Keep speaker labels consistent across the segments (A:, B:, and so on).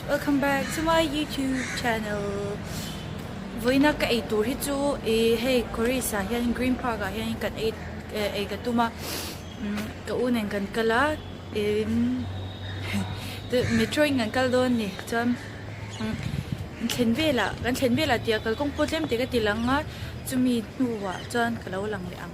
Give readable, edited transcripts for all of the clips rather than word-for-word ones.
A: Welcome back to my YouTube channel. Vawiina ka ei tur hi chu ih hei Chorus ah hian Green Park ah hian kan ei ei ka tum a ka u nen kan kal a in metro in kan kal dawn a ni chuan thlen velah kan thlen velah tih ah kalkawng pawh tlem te ka ti lang a chumi hnuah chuan ka lo lang leh ang.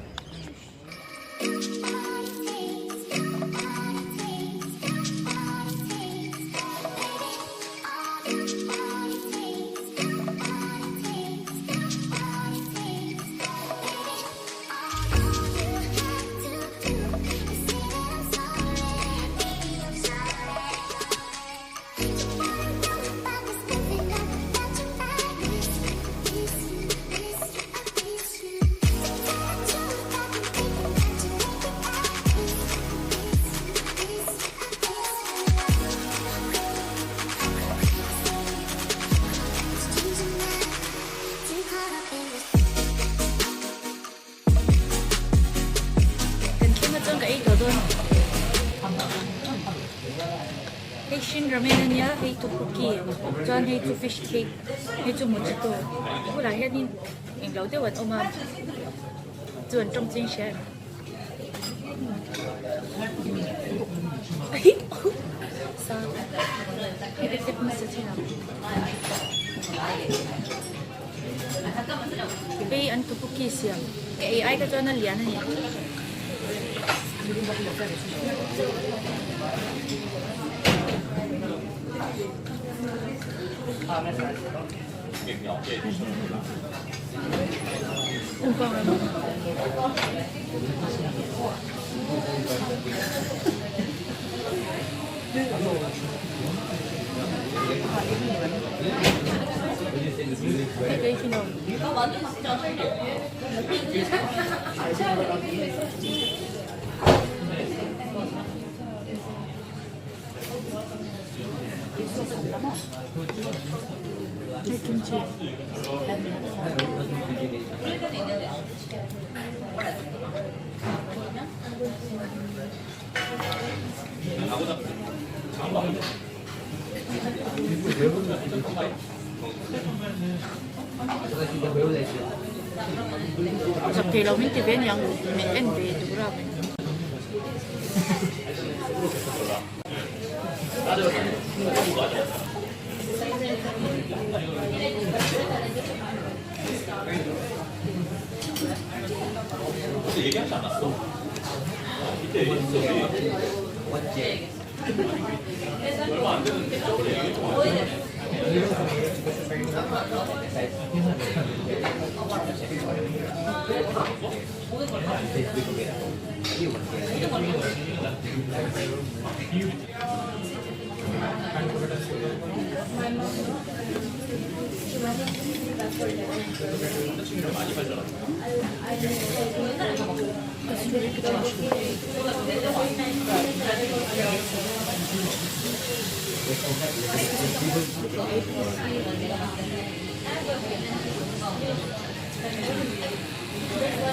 A: Kan thleng atang ka ei tawh dawn. Hei Shin Ramen ania, hei tteokbokki, chuan hei chu fish cake, hei chu mojito. Bulah hianin englo deuh an awm a, chu an tawng chiang hria em? Hei ka tep nasa thin ang. Hei an tteokbokki siam ka ei ai kha chuan a lian a ni. Hei kimchi. Zak thei lo min ti ve aniang min en ve tur a.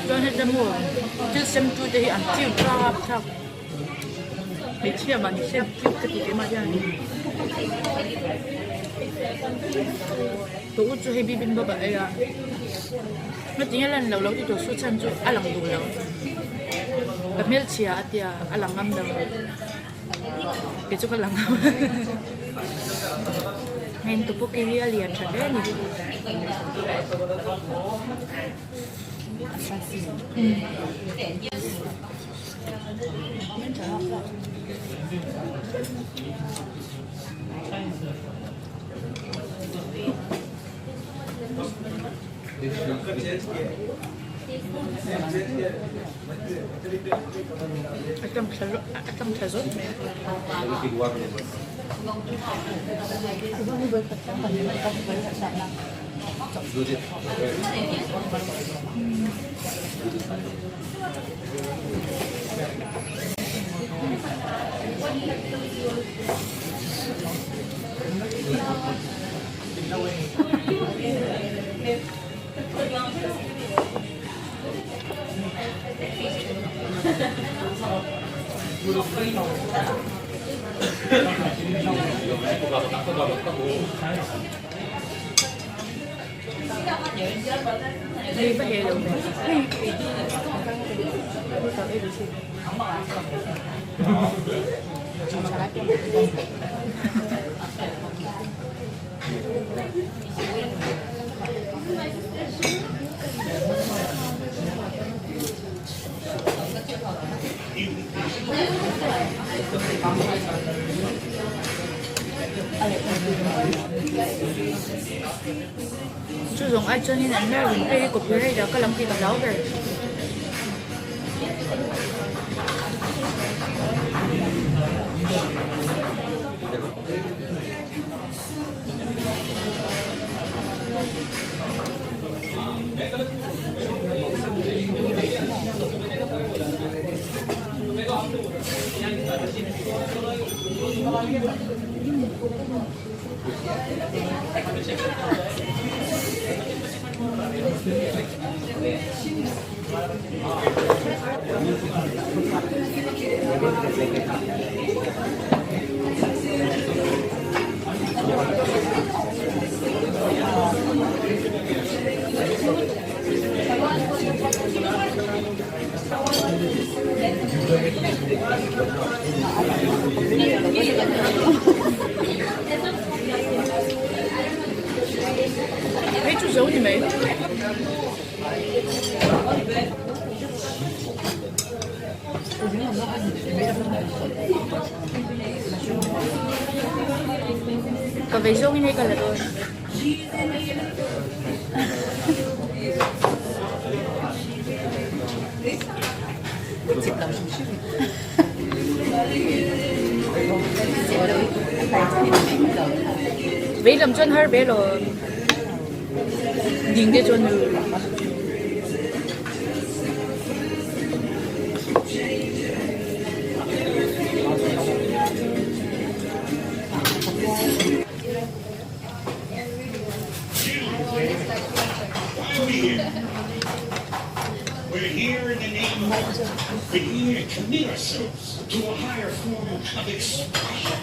A: Chuan heta maw thil sem tu te hi an cute thlap thlap hmeichhia mah ni se cute ka ti keimah hian ka u chu hei bibimbap a ei a heti hian lan loh lo ti tawh su chhan chu a lang duh lo ka hmelchhia a tia a lang ngam lo kei chu ka lang ngam heng tteokbokki hi a lian tha hle a ni. A tam thla a tam thla zawt mai a. Hei va heh lo ve. Chu zawng ai chuanin an hmel rawn pek hi copyright ah ka lang tih ka hlau ber. Hei chu zo ni mai. Ka vei zawngin hei ka la dawn. Vei lam chuan har ve lo ding te chuan
B: We're here in the name of art. We're here to commit ourselves to a higher form of expression.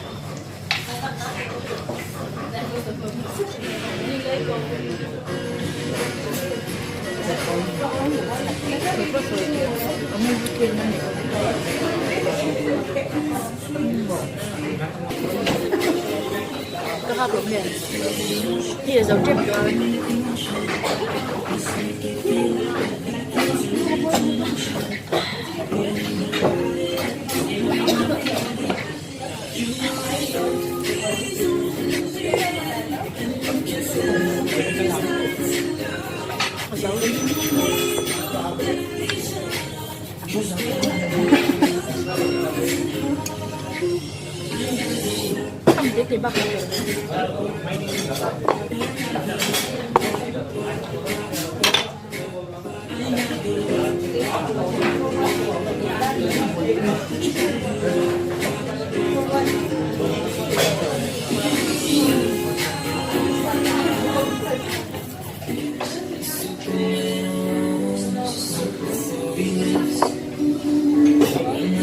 A: Ka hak lo nge hi a zo tep tawh a. A zo.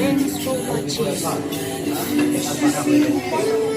A: Thanks for watching.